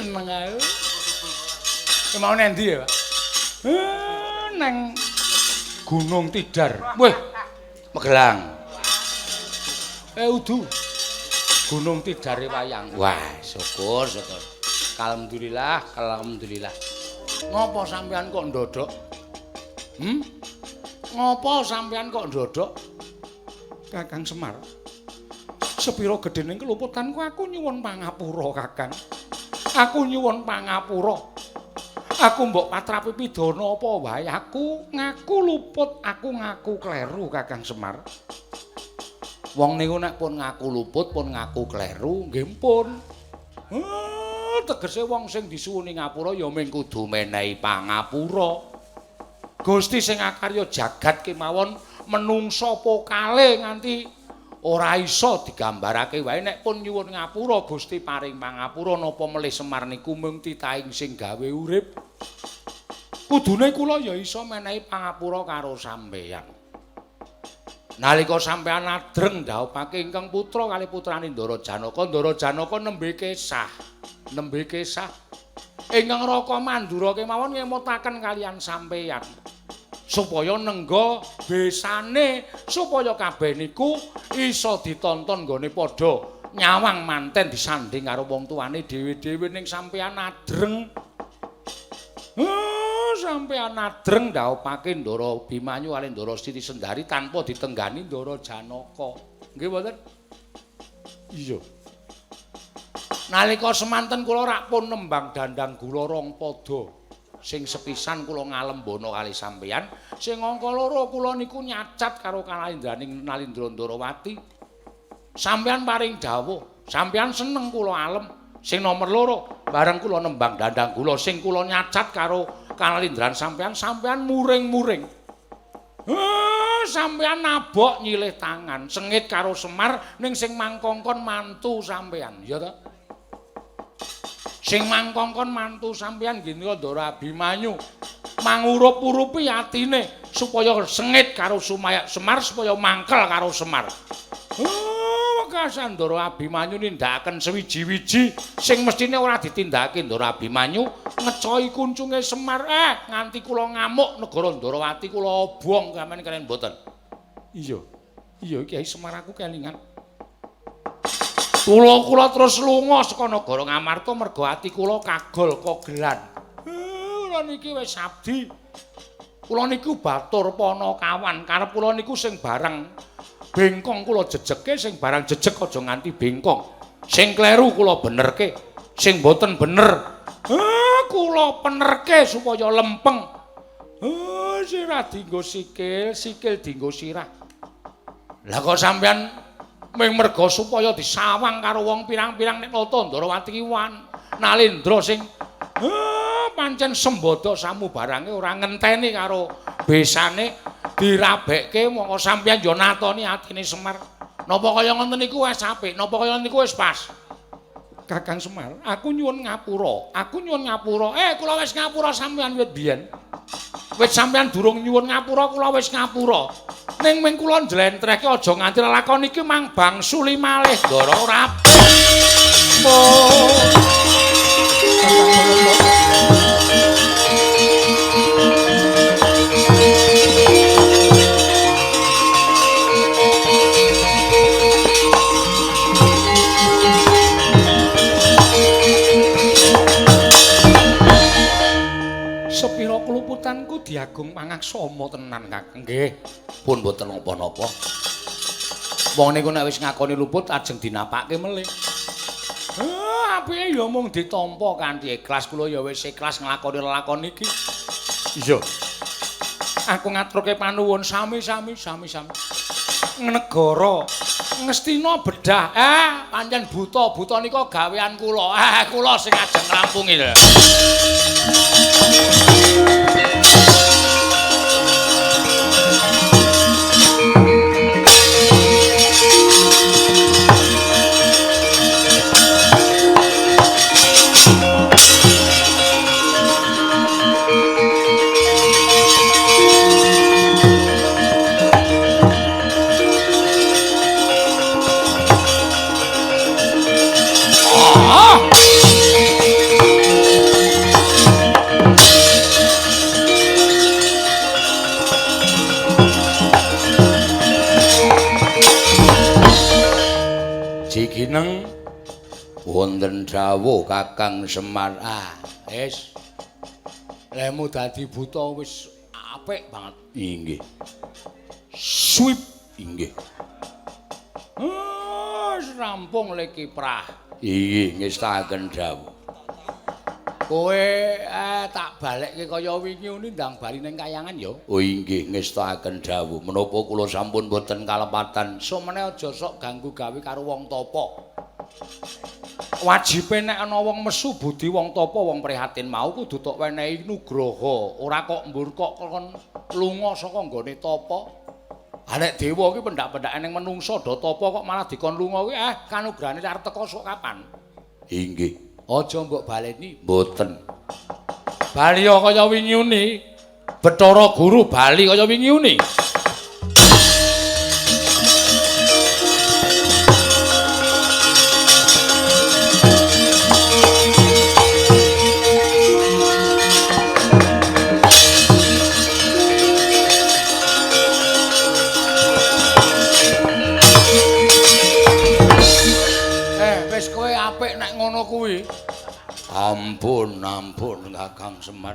Seneng aku. Ki mau nang ndi ya, Pak? Nang Gunung Tidar. Weh, Magelang. Udu. Gunung Tidare wayang. Wah, syukur, syukur. Alhamdulillah, alhamdulillah. Ngopo sampean kok ndodok? Ngopo sampean kok ndodok? Kakang Semar. Sepira gedhening keluputanku aku nyuwun pangapura, Kakang. Aku nyuwun pangapura. Aku mbok patrapi pidana apa wae, aku ngaku luput, aku ngaku kleru, Kakang Semar. Wong niku nek pun ngaku luput, pun ngaku kleru, nggih pun. Tegese wong sing disuwuni ngapura ya mung kudu menehi pangapura. Gusti sing akarya jagat kemawon menungsa pokale nganti ora iso digambarake wae nek pun nyuwun ngapura Gusti paring pangapura napa melih Semar niku mung titahing sing gawe urip. Kudune kula ya iso menehi pangapura karo sampeyan. Nalika sampeyan adreng dhaupake ingkang putra kali putrane Ndara Janaka, Ndara Janaka nembe kesah, nembe kesah. Ingkang Raka Mandura kemawon ngemutaken kalian sampeyan supaya nengga besane supaya kabeh niku iso ditonton nggone padha nyawang manten disanding karo wong tuane dhewe-dhewe ning sampeyan adreng. Sampeyan adreng dhaupake Ndara Bimanyu kali Ndara Siti Sendari tanpa ditenggani Ndara Janaka. Nggih mboten? Iya. Nalika semanten kula rak pun nembang dandang gula rong pada. Sing sepisan kula ngalembono kali sampeyan, sing angka loro kula niku nyacat karo kalalendraning Nalindra Ndarawati. Sampeyan paring dawuh, sampeyan seneng kula alem. Sing nomor loro, bareng kula nembang dandang gula sing kula nyacat karo kalindran sampeyan, sampeyan muring-muring. Sampeyan nabok nyilih tangan, sengit karo Semar ning sing mangkongkon mantu sampeyan, ya ta? Sing mangkongkon mantu sampeyan nggih nika Ndara Abimanyu. Mangurup-urupi atine supaya sengit karo Semar supaya mangkel karo Semar. Wekasan Ndara Abimanyu nindakaken sewiji-wiji sing mestine ora ditindakake Ndara Abimanyu ngecohi kuncunge Semar nganti kula ngamuk negara Ndarawati kula obong sampeyan kalian mboten. Iya. Iya Kyai Semar aku kelingan. Kula kula terus lunga saka negara Ngamarta mergo ati kula kagol kogelan. Kula niki wis abdi. Kula niku batur panakawan, karep kula niku sing barang bengkong kula jejeke, sing barang jejeg aja nganti bengkong. Sing kleru kula benerke, sing mboten bener kula penerke supaya lempeng. Sirah dienggo sikil, sikil dienggo sirah. Lah kok sampeyan mung merga supaya disawang karo wong pirang-pirang nek nata Ndarawati ki Nalindra sing pancen sembodo samubarange ora ngenteni karo besane dirabekke mongko sampeyan yo natoni atine Semar. Napa kaya ngoten niku wis apik, napa kaya niku wis pas? Kakang Semar, aku nyuwun ngapura, aku nyuwun ngapura. Kula wis ngapura sampeyan wit biyen. Wit sampeyan durung nyuwun ngapura, kula wis ngapura. Ning ming kula njlentrehke aja nganti lelakon iki mang bangsuli malih Ndara ora. Sepira keluputanku diagung pangaksama tenan, Kakang. Nggih, pun mboten napa-napa. Wong niku nek wis ngakoni luput ajeng dinapake melih. Apike ya mung ditampa kanthi ikhlas. Kula ya wis ikhlas nglakoni lelakon iki. Iya. Aku ngaturke panuwun sami-sami sami-sami. Negara Ngastina bedah. Pancen buta-buta nika gawean kula. Kula sing ajeng ngrampungi lho. Aji Gineng. Wonten dawuh Kakang Semar. Ah, wis. Lemu dadi buta wis apik banget. Inggih. Swip inggih. Wis rampung le kiprah. Inggih, ngestaken dawuh. Kowe tak balekke kaya wingi uni ndang bali ning kayangan ya. Oh inggih, ngestaken dawuh. Menapa kula sampun boten kalepatan. Somene aja sok ganggu gawe karo wong tapa. Wajibe nek ana wong mesu budi wong tapa wong prihatin mau kudu tok wenehi nugraha, ora kok mbur kok kon lunga saka nggone tapa. Ha nek dewa ki pendak-pendake ning menungsa do tapa kok malah dikon lunga kuwi kanugrahane arep teka sok kapan? Inggih. Aja mbok baleni. Mboten. Bali kaya wingi uni. Bathara Guru bali kaya wingi uni. Wis kowe apik nek ngono kuwi. Ampun, ampun Kakang Semar.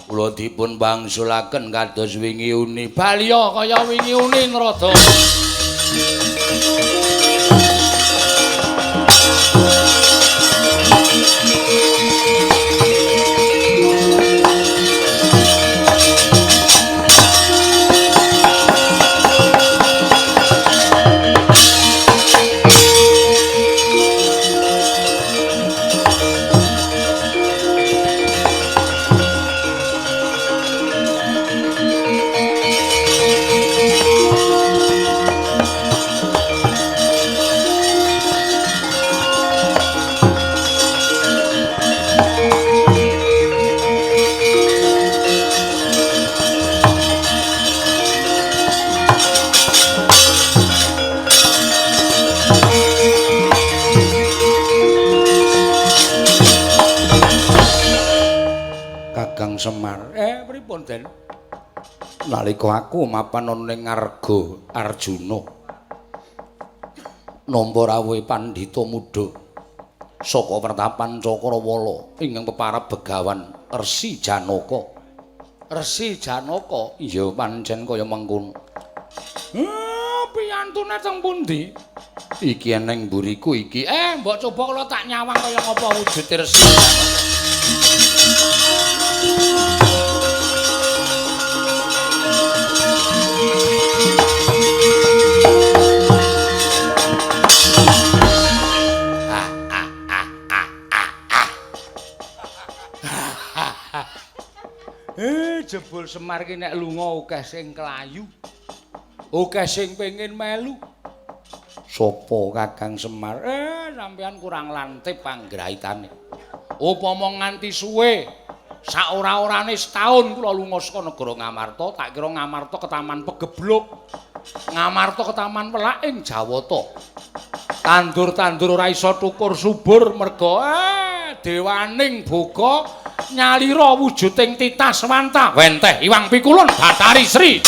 Kula dipun wangsulaken kados wingi uni. Baliya kaya wingi uni Narada. Semar. Pripun, Den? Nalika aku mapan ana ning Ngarga Arjuna nampa rawuhe pandhita muda saka pertapan Cakrawala ingkang peparab Begawan Resi Janaka. Resi Janaka? Iya, pancen kaya mengkono. Piyantune teng pundi? Iki eneng mburiku iki. Mbok coba kula tak nyawang kaya ngapa wujude Resi Janaka. Jebul Semar ki nek lunga akeh sing kelayu. Akeh sing pengin melu. Sopo Kakang Semar? Sampeyan kurang lantip panggraitane. Upama nganti suwe saora-orane setahun kula lunga saka negara Ngamarta, tak kira Ngamarta ketaman pegebluk. Ngamarta ketaman welak ing Jawata. Tandur-tandur ora iso tukur subur merga dewaning boga nyalira wujuding titah swanta wenteh iwang pikulun Bathari Sri.